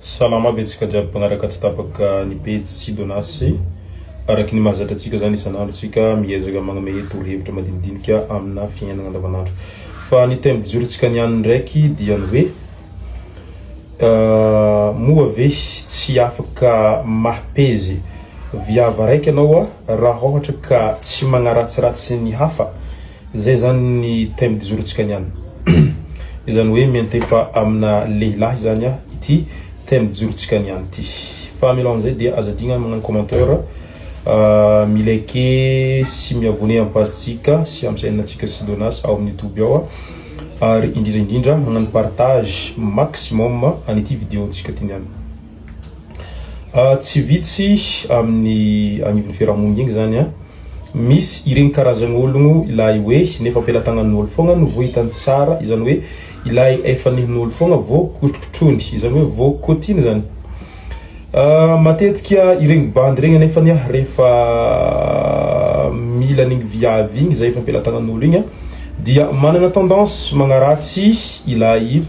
Salama aby antsika jiaby mpanaraka tsy tapaka ny pejy Sidonas. Araky ny mahazatra antsika zany isan'andro tsika miezaka magnome torohevitra madinidinika amina fiainana andavanandro. Fa ny thème du jour tsika niany ndraiky dia ny hoe moa ve tsy afaka mahapezy viavy araiky anao raha ohatra ka tsy magnaratsiratsy ny hafa? Zay zany ny thème du jour tsika niany. Izany hoe miantefa amina lehilahy zany ity thème du jour tsika niany ity. Fa mialohan'izay dia aza adino magnano commentaire, mi-liker sy mi-abonner amin'ny page tsika sy amin'ny chaîne tsika Sidonas ao amin'ny youtube ao ary indrindra indrindra magnano partage maximum an'ity vidéo tsika ty niany. Tsy vitsy amin'ny agnivon'ny fiarahamonina igny zany an, misy iregny karazan'ologno ilay hoe nefa am-pelatagnan'olo fogna no vao hitany tsara, izany hoe ilay efa nihin'olo fogna vao kotrokotrony, izany hoe vao kôtiny zany. Matetika iregny bandy regny anefany an rehefa mila an'igny viavy igny zay efa am-pelatagnan'olo igny an dia managna tendance magnaratsy ilay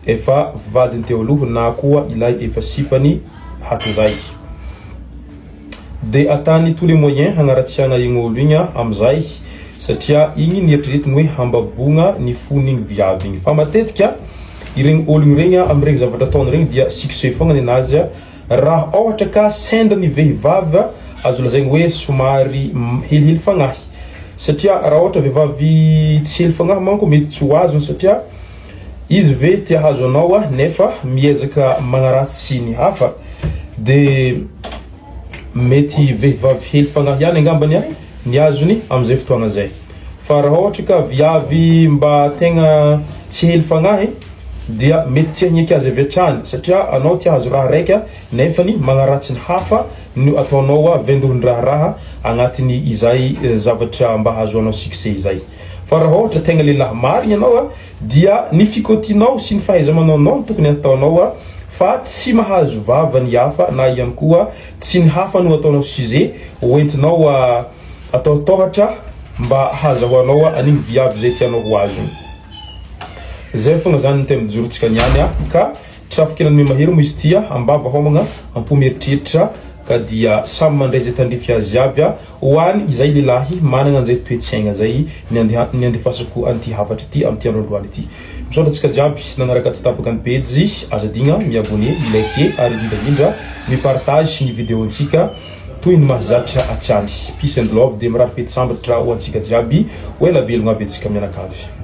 efa vadiny teo aloha na koa ilay efa sipany hatrizay. De atany tous les moyens hagnaratsiagna igny olo igny amizay satria igny ny eritreretiny hoe hambabogna ny fon'igny viavy igny. Fa matetika iregny ologno regny amiregny zavatra ataony regny dia succès fogna nenazy raha ôhatra ka sendra ny vehivavy azo lazaigny hoe somary helihely fagnahy satria raha ôhatra vehivavy tsy hely fagnahy manko mety tsy ho azony satria Izy ve te hahazo anao nefa miezaka magnaratsy ny hafa? De mety vehivavy hely fagnahy ihany angambany ny azony amizay fotoagna zay. Fa raha ohatra ka viavy mba tegna tsy hely fagnahy dia mety tsy hagneky azy avy hatrany satria anao te hahazo raha raika nefany magnaratsy ny hafa no ataonao vaindohan-draharaha agnatiny izay zavatra mba hahazoanao succès izay. Fa raha ohatra tegna lehilahy marigny anao dia ny fikotianao sy ny fahaiza-manaonao no tokony ataonao fa tsy mahazo vava ny hafa na ihany koa tsy ny hafa no ataonao sujet hoentinao atao tahotra mba hahazahoanao an'igny viavy zay tianao ho azony. Zay fogna zany ny thème du jour-tsika niany ka Trafikena ny mahery moa izy ity a, ambava homagna, ampo mieritreritra ka dia samy mandray izay tandrify azy avy a, ho any izay lehilahy managna an'izay toe-tsaigna zay ny andeha ny andefasako an'ity hafatra ity amin'ity andro androany ity. Misaotra antsika jiaby nanaraka tsy tapaka ny pejy, aza adigna mi-abonner, mi-liker ary indrindra indrindra mi-partage ny vidéo-ntsika toy ny mahazatra hatrany. Peace and love dia mirary fety sambatra ho antsika jiaby, ho ela velogna aby antsika mianakavy.